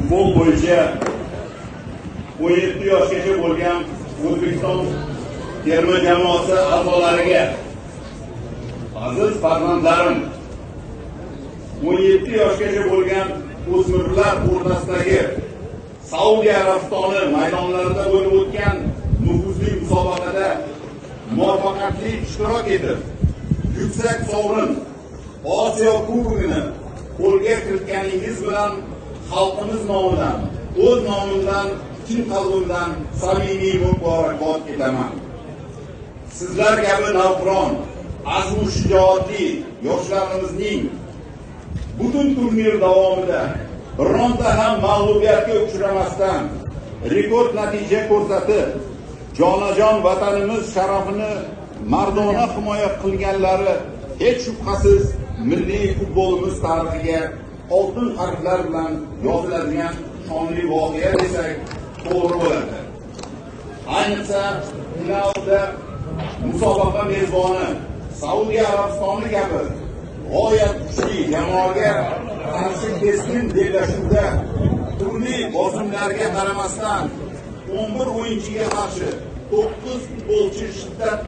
Futbol bo'yicha 17 yoshgacha bo'lgan O'zbekiston terma jamoasi a'zolariga. Aziz farzandlarim, 17 yoshgacha bo'lgan o'smirlar o'rtasidagi Saudiya Arabistoni maydonlarida bo'lib o'tgan nufuzli musobaqada muvaffaqiyatli ishtirok etib, yuksak sovrin, Osiyo Kubogini qo'lga kiritganingiz bilan xalqimiz nomidan, o'z nomimdan chin qalbimdan samimiy muborakbod etaman. Sizlar kabi navqiron, azmu shijoatli yoshlarimizning butun turnir davomida bironta ham mag'lubiyatga uchramasdan rekord natija ko'rsatib, jonajon vatanimiz sharafini mardona himoya qilganlari hech shubhasiz milliy futbolimiz tarixiga oltin harflar bilan yoziladigan shonli voqea desak, to'g'ri bo'ladi. Ayniqsa, finalda musobaqa mezboni Saudiya Arabistoni kabi g'oyat kuchli jamoaga qarshi keskin bellashuvda turli bosimlarga qaramasdan 11 o'yinchiga qarshi 9 futbolchi shiddat